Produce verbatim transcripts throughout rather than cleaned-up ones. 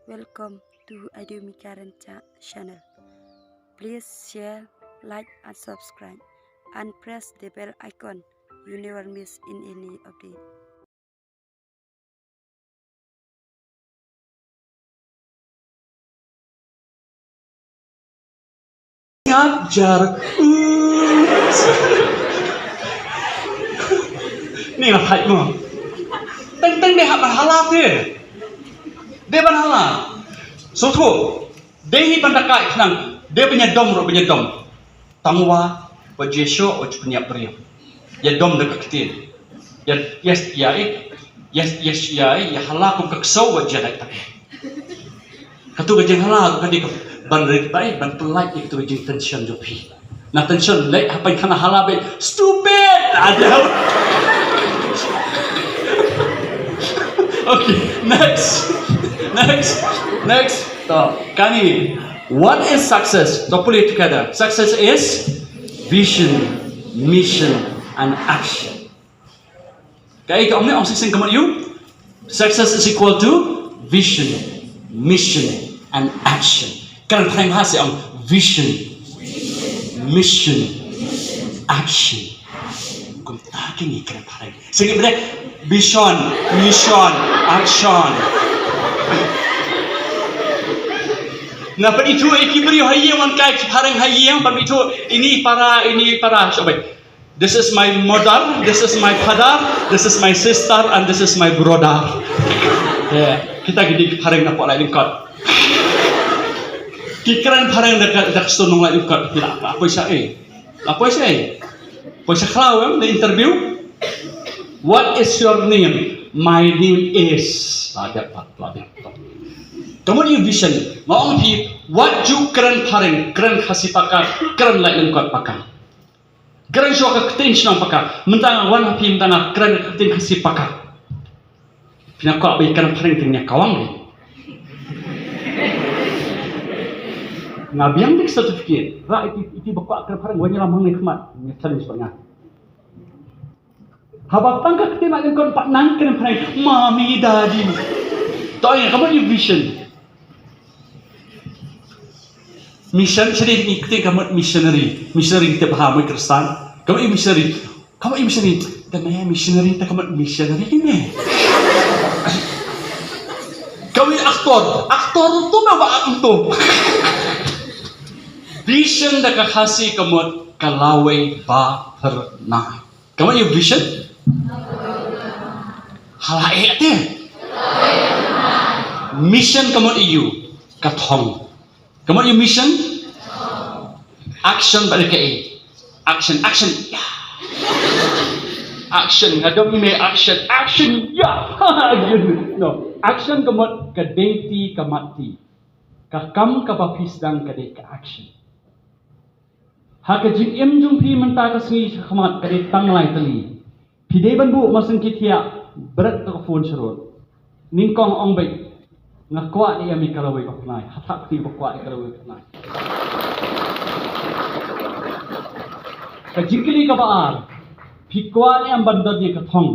Welcome to Adio Mikaran Cha channel. Please share, like and subscribe and press the bell icon. You never miss in any update. Ngap jar. Ni la hait mo. Teng teng dei hap ban hala te. Dei ban hala. Sotho. Dei hi ban da kai khnang. Dei ban ïa dom ruh ban ïa dom. Tang wa ba Jisu u ju pynïap briew. Ïa dom da ka ktien. Ïa ïa ïa ïa ïa ïa ïa hala kum ka ksew wa jadai tak. Katu ka jinghala ka dei ka ban rit bai ban pynlait ïa katu ka jingtension jong phi. Na tension leh hapdeng khana hala bai stupid. Aduh. Okay, next. Next. Next. To, kane. What is success? To put it together. Success is vision, mission, and action. Kaei ka ong ne ong sing sing ka mut ïa u? Success is equal to vision, mission, and action. Kren phareng ha se ong vision, mission, action. Kumta kine kren phareng. Sing bret, vision, mission, action. Na pynithuh ïa ki briew ha ïing, wan kai ki phareng ha ïing, pynithuh ini para, ini para, shuh beit. This is my mother, this is my father, this is my sister, and this is my brother. Yeah, kita ki dei ki phareng na pdeng lai lyngkot. Ki kren phareng da ka, da ka shnong lai lyngkot. Ki la, la poi sha ei. La poi sha ei. Poi sha khlaw em, na interview. What is your name? My name is. La dep pat, la dep pat. Ka mut ïa u vision. Nga ong phi, wat ju kren phareng, kren Khasi paka, kren lai lyngkot paka. Kren shuwa ka ktien shnong paka. Mynta nga wan ha phi mynta nga kren ka ktien Khasi paka. Phi na kwah ba ïa kren phareng, phi na kawang ri. Nga biang dik certificate. Ra iti, iti ba kwah kren phareng, wan ïalam hangne khmat. Nga challenge pat nga. Haba tang ka ktien na lyngkot pat nang kren phareng, mommy, daddy. To ïa ka mut ïa u vision. Mission, sha dei ngi kti ka mut missionary. Missionary te bha mo Khristan. Ka mut missionary. Ka mut missionary. Te me missionary te ka mut missionary ne. Ka mut actor. Actor tu me ba actor. Vision da ka Khasi ka mut ka lawei ba phyrnai. Ka mut ïa u vision? Hala eh te. Mission ka mut ïa u ka thong. Ka mut ïa u mission? Action ba dei kaei? Action, action. Ïa. Action, nga dom ïa me action, action. Ïa. No. Action ka mut ka dei ti ka mat ti. Ka kam kaba phi sdang ka dei ka action. Ha ka jingim jong phi mynta ka sngi sha khmat ka dei tang lai tylli. Phi dei ban buh masang ki thiah, bret ka phone sharud. Nyngkong ong beit, nga kwah ne em ïa ka lawei ba phyrnai, ha thap phi ba kwah ïa ka lawei ba phyrnai. Ka jingkylli kaba ar, phi kwah ne em ban don ïa ka thong.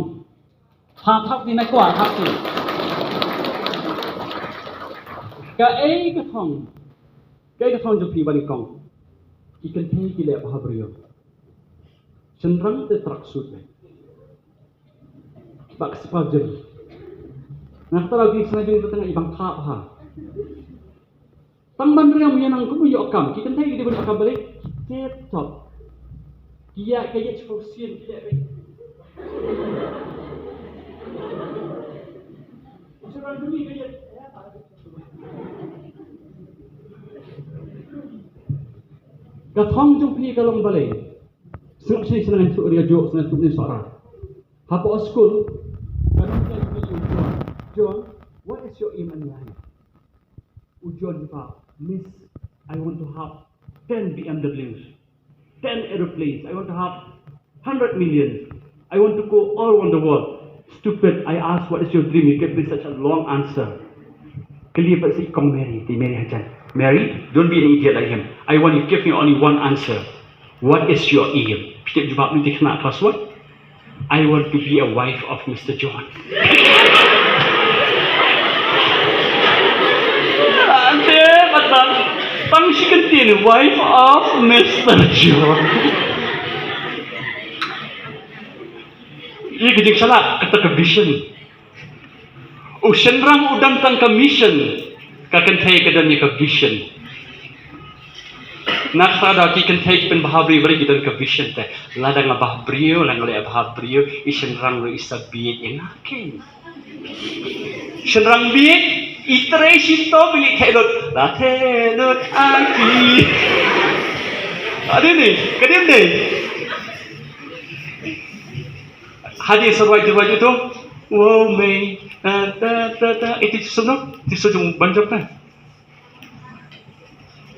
Ha thap phi na kwah thap phi. Kaei ka thong. Kaei ka thong jong phi ba nyngkong. Ki kynthei ki leh bha briew. Shynrang te tracksuit ne. Bak spajin. Nga kata lagi sengaja ni tengah ibang thap ha. Tang ban riam ïa nang kum ïoh kam. Ki kynthei ki dei ban ïoh kam balei. Tip top. Ki ïa ka ïa chipau sien ki ïa ka. Ka thong jong phi ka long balei. Sngap sini senang tu ria jok senang tu ni sara. Hapoh skul. Ka nang ka jong phi John. John, what is your aim in life? U John jubab, Miss, I want to have ten B M Ws, ten aeroplanes, I want to have hundred millions, I want to go all around the world. Stupid, I ask, what is your dream? You give me such a long answer. Kylli pat sa i kong Mary, te Mary hajan. Mary, don't be an idiot like him. I want you give me only one answer. What is your aim? Phi tip jubab mynta khynnah class one? I want to be a wife of Mister John. Wife of Mister John. Ïa ka jingshah kata ka vision. U shynrang u don tang ka mission. Ka kynthei ka don ïa ka vision. Nangta da ki kynthei ki pynbha briew, briew ki don ka vision te. Lada nga bha briew, lada nga leh bha briew, i shynrang ruh i sa bieit ïa nga keiñ. Shynrang bieit, i trei shito bieit theh lut. La theh lut aki. Ade ni, kadem dei. Hadi sa ruwai, ruwai itu. Wow, mei. Da, da, da, da. Itu suno, itu sujung banjok na.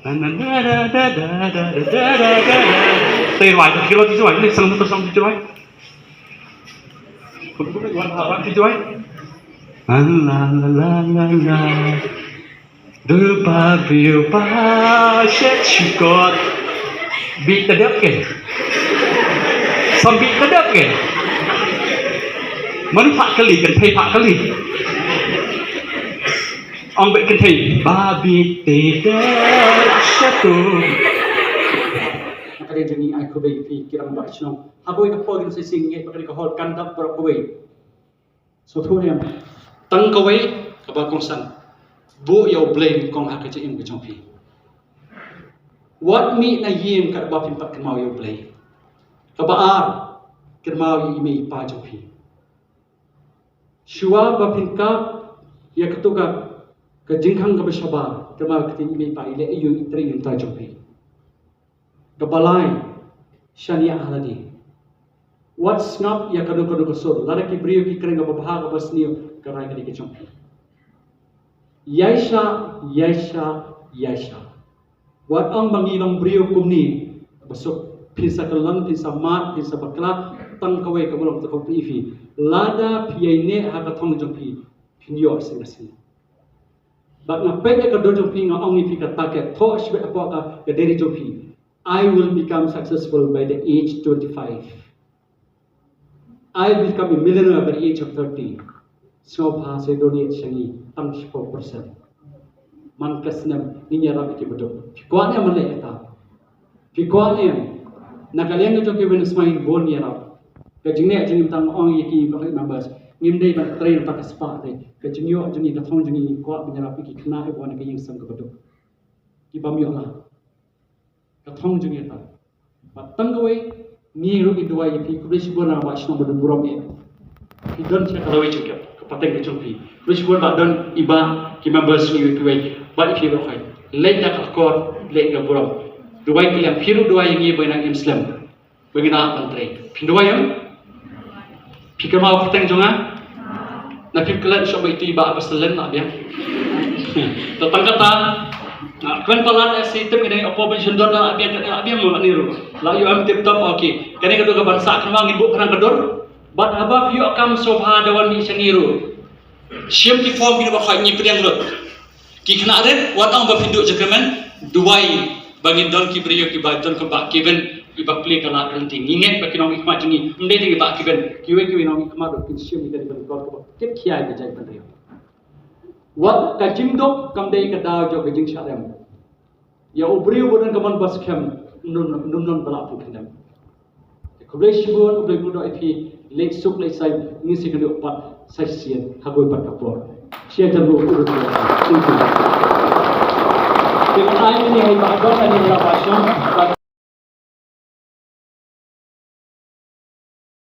Na, na, na, da, da. Te ruwai, tu kilo tu ruwai, ni sang tu sang tu ruwai. Wan ha wan tu ruwai. La, la, la, la, la, la. Du ba biu ba shet shukot. Bi tadep ke. Sam bi tadep ke. Manu pak kali kan, pay pak kali. Ong bad kynthei ba bit te da shatu. Naka dei jong ngi ai khublei ïa phi ki rangbah shnong. Ha kawei ka por ngin sa sing ngi ba ka dei ka hall kan dap baroh kawei. So thuriam tang kawei kaba kongsan. Buh ïa U Blei nyngkong ha ka jingim ka jong phi. Wat mih na ïing katba phim pat kynmaw ïa U Blei. Kaba ar, kynmaw ïa i mei i pa jong phi. Shuwa ba phin kap ïa kato ka, ka jingkhang kaba shabar, kynmaw kata i mei i pa i leh aïu i trei i mynta jong phi. Kaba lai, shaniah ha lade. Wat sngap ïa kano kano ka sur, lada ki briew ki kren kaba bha kaba sniew, ka rai ka dei ka jong phi. Ïaishah, ïaishah, ïaishah. Wat ong ba ngi long briew kumne ba suk, phin sa kyllon, phin sa mad, phin sa bakla, tang kawei kaba long, tang kawei phi. Lada phi ïaineh ha ka thong jong phi, phin ïoh sngewsih. Bad nga peit ïa ka dur jong phi, nga ong ïa phi ka target, thoh shibit hapoh ka, ka diary jong phi. I will become successful by the age twenty-five. I will become a millionaire by the age of thirty. Sngewbha sa ïa donate sha ngi tang shiphew percent. Man ka snem ngin ïarap ïa ki baduk. Phi kwah ne em ban leh kata? Phi kwah ne em? Na ka liang ka jong ki businessman bun ïarap. Ka jingleh jong ngi tang ong ïa ki ba members. Ngim dei ban trei na ka spah te. Ka jingïoh jong ngi, ka thong jong ngi, ngi kwah ban ïarap ïa ki khynnah, ïa ki wan ha ka ïing sem ka baduk. Ki bym ïoh la. Ka thong jong ngi ta. Bad tang kawei, ngi ruh ngi duwai ïa phi, khublei shibun na ba shnong ba don burom ïa. Phi don sha ka lawei jong ka, ka pateng ka jong phi. Khublei shibun ba don i ba ki members ngi kiwei. Bad ïa phi baroh. Leit na ka akor, leit na burom. Duwai kylliang, phi ruh duwai ïa ngi ba ngi nang im slem. Ba ngi nang ban trei. Phin duwai ïa. Phi kynmaw pateng jong nga? Na phi klet shuh ba iti ba ka selen la biang. To tang kata. Na kren palat eh si tem ine opo ben shendon la biang, la biang mo ni ru. La yu am tip top, okay. Kane ka tu ka ban sa kynmaw ngin buh khnang ka dur. Bad haba phi ïoh kam sngewbha da wan mih sha ngi ru. Shim ki form kine ba khot ngi pdiang lut. Ki khynnah rit, wat ong ba phi duh jingkyrmen, duwai ba ngin don ki briew kiba don kumba ki Ben, kiba plie ka lad ka lynti. Ngi ngeit ba ki nongmihkhmat jong ngi, ym dei tang kiba ki Ben, kiwei kiwei nongmihkhmat ruh kin shim ïa ka dei ban kor kaba kit khia ïa ka jaitbynriew. Wat ka jingduk kam dei ka daw jong ka jingshah rem. Ïa u briew ba don ka mon ba skhem, ym don, ym don ba lah pynkhyndew. Khublei shibun, U Blei u kyrkhu ïa phi, leit suk leit saiñ, ngin sa ïakynduh pat sa shisien ha kawei pat ka por. Shisha jan ruh u ruh. Thank you. Te ai ni hai ba don ni la ba shong.